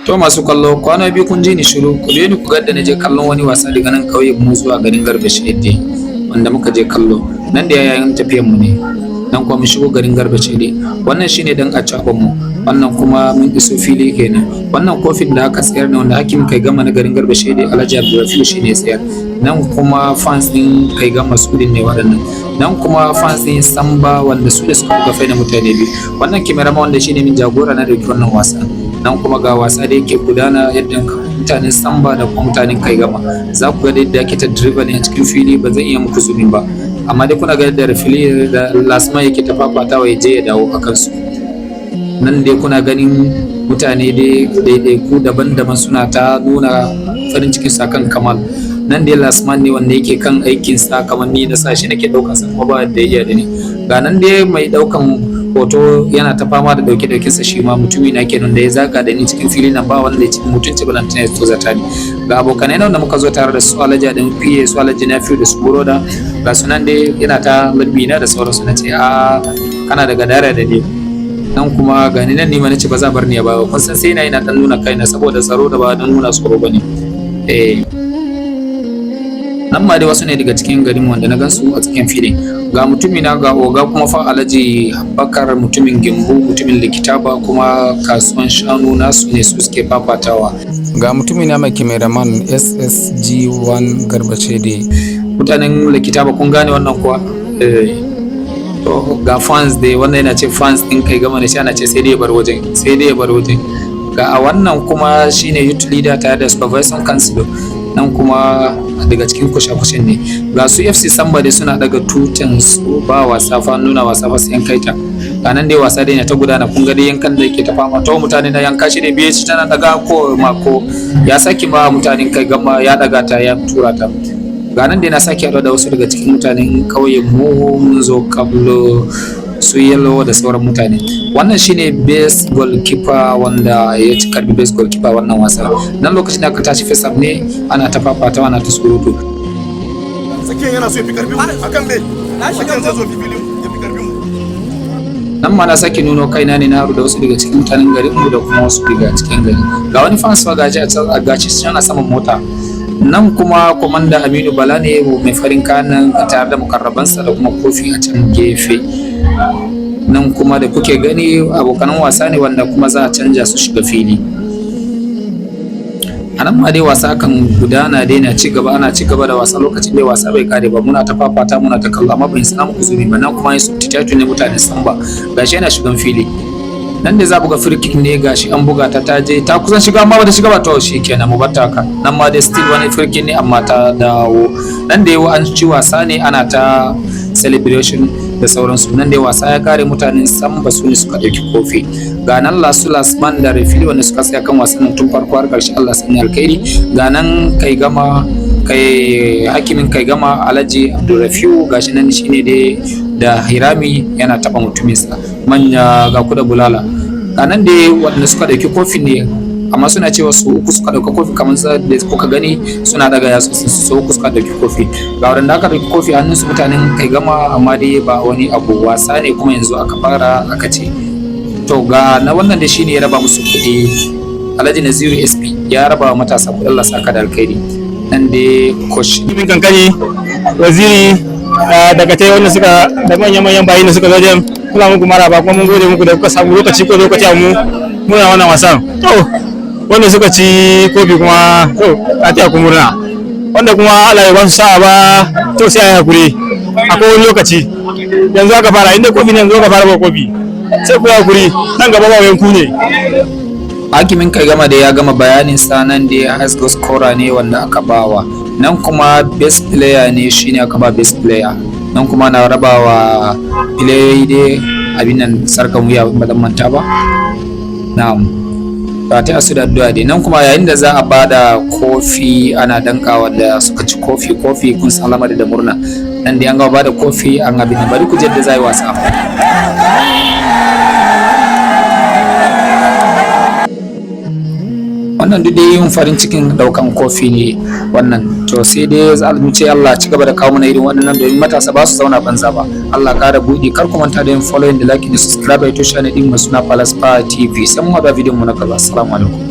To masu kallo, kwana biyu kun ji ni shiru. Ku biyo ni ku ga da na je kallon wani wasa daga nan ƙauyen mu zuwa garin Garba Shede wanda muka je kallo. Nan da yayin tafiyar mu ne. Nan kuma mun shigo garin Garba Shede. Wannan shine dan acaɓan mu. Wannan kuma mun iso fili kenan. Wannan kofin da aka tsayar ne wanda hakim kai gama na garin Garba Shede, Alhaji Abdulrafiu, shine ya tsayar. Nan kuma fans din kai gama su din ne waɗannan. Nan kuma fans din Samba wanda su da suka buga final mutane biyu. Wannan cameraman wanda shine min jagora na dauki wannan wasa. Nan kuma ga wasa da yake gudana, yadda mutanen Samba da kuma mutanen kai gama. Za ku ga yadda ake ta dribbling a cikin fili. Ba zan iya muku zooming ba, amma dai kuna ga yadda referee da lasma yake ta fafatawa, ya je ya dawo a kansu. Nan dai kuna ganin mutane dai ɗaiɗaiku daban-daban suna ta nuna farin cikin sa kan Kamal. Nan dai lasman ne wanda yake kan aikinsa, kamar ni na sa shi nake ɗaukan sa, kuma ba da iya da ni. Ga nan dai mai ɗaukan hoto yana ta fama da dauke daukensa. Shi ma mutumi na kenan da ya zaga da ni cikin fili nan, ba wanda ya ci mutunci balantana ya tozata ni. Ga abokanai nan da muka zo tare da su, Alhaji Adam PA, su Alhaji Nafiu da su Buroda, ga sunan dai yana ta lambi na da sauransu. Na ce a kana da gadara da ni. Nan kuma ga ni nan, ni ma nace ba za bar ni ba. Kun san sai ina dan nuna kaina saboda tsaro da ba dan nuna tsoro bane. Eh, nan ma dai wasu ne daga cikin garin wanda na gansu a cikin filin. Ga mutumi na, ga oga kuma fa, Alhaji Bakar, mutumin Gembu, mutumin Likitaba, kuma kasuwan shanu nasu ne su suke fafatawa. Ga mutumi na mai cameraman SSG1 Garba Shede, mutanen Likitaba, kun gane wannan kuwa. Eh, to ga fans dai. Wannan yana ce fans din kai gama ne shi, ana ce sai dai ya bar wajen, sai dai ya bar wajen. Ga a wannan kuma shine youth leader tare da supervisor council. Nan kuma daga cikin kushe-kushen ne. Ga su FC Samba dai suna daga tutan su, ba wasa fa, nuna wasa fa sai yan kaita. Ga nan dai wasa dai na ta gudana. Kun ga dai yankan da yake ta fama. To mutane na yanka shi ne biye shi tana daga ko mako ya saki ma mutanen kai gama ya daga ta ya tura ta. Ga nan dai na sake haɗuwa da wasu daga cikin mutanen ƙauyen mu, mun zo kallo, su Yellow da sauran mutane. Wannan shine best goalkeeper wanda ya ci karbi best goalkeeper wannan wasa. Nan lokacin da aka tashi first half ne, ana ta fafatawa, ana ta surutu. Tsakiyan yana so ya fi karfin mu akan me? Tsakiyan zai zo fi filin ya fi karfin mu. Nan ma na sake nuno kaina ne, na haɗu da wasu daga cikin mutanen garin mu da kuma wasu daga cikin gari. Ga wani fans fa, gaji a gaci yana saman mota. Nan kuma komanda Aminu Bala ne mai farin kayan nan tare da mukarrabansa da kuma kofi a can gefe. Nan kuma da kuke gani abokanan wasa ne wanda kuma za a canja su shiga fili. A nan ma dai wasa kan gudana dai, na ci gaba, ana ci gaba da wasa. Lokacin da wasa bai kare ba, muna ta fafata, muna ta kallo, amma ban sana muku zumi ba. Nan kuma yin substitute ne, mutane Samba, gashi yana shigan fili. Nan da za buga free kick ne, gashi an buga ta, ta je ta kusan shiga amma bata shiga ba. To shikenan, mu batta haka. Nan ma dai still wani free kick ne amma ta dawo. Nan da yawa an ci wasa ne, ana ta celebration da sauransu. Nan dai wasa ya kare, mutanen Samba su ne suka ɗauki kofi. Ga nan lasu lasman da referee wanda suka tsaya kan wasan nan tun farko har ƙarshe, Allah sanya alkhairi. Ga nan kai gama, kai hakimin kai gama, Alhaji Abdulrafiu, gashi nan shine dai da hirami yana taba mutuminsa manya. Ga ku da bulala. Ga nan dai waɗanda suka ɗauki kofin ne, amma suna cewa su uku suka ɗauka kofi. Kamar da kuka gani suna daga yatsu, su uku suka ɗauki kofi. Ga waɗanda aka ɗauki kofi hannun su, mutanen kai gama, amma dai ba wani abu, wasa ne kuma yanzu aka fara aka ce. To ga na wannan da shine ya raba musu kuɗi, Alhaji Naziru SP ya raba wa matasa kuɗin. Allah saka da alkhairi. Nan dai coach Kimin kankani waziri daga tai wanda suka da manyan manyan bayi da suka zo wajen, muna muku maraba kuma mun gode muku da kuka samu lokaci ko lokaci a mu muna wannan wasan. To wanda suka ci kofi kuma, to a taya ku murna. Wanda kuma Allah ya ba su sa'a ba, to sai a yi hakuri, akwai wani lokaci. Yanzu aka fara inda kofi ne, yanzu aka fara ba kofi, sai ku yi hakuri, nan gaba ba yanku ne. Hakimin kai gama da ya gama bayanin sa. Nan da ya highest scorer ne wanda aka bawa. Nan kuma best player ne, shine aka ba best player. Nan kuma na rabawa player dai abin nan, sarkan wuya, ba zan manta ba. Na'am, ba ta asu da addu'a dai. Nan kuma yayin da za a bada kofi, ana dankawa da suka ci kofi kofi, kun san lamari da murna. Nan dai an gama bada kofi, an abin nan. Bari ku je da za yi wasa. Wannan duk dai yin farin cikin daukan kofi ne wannan. To sai dai za mu ce Allah ci gaba da kawo mana irin waɗannan domin matasa ba su zauna banza ba. Allah ƙara buɗi. Kar ku manta da yin following da like da subscribe to channel din mu suna Palace Power TV. Sai mun haɗa bidiyon mu na gaba. Assalamu alaikum.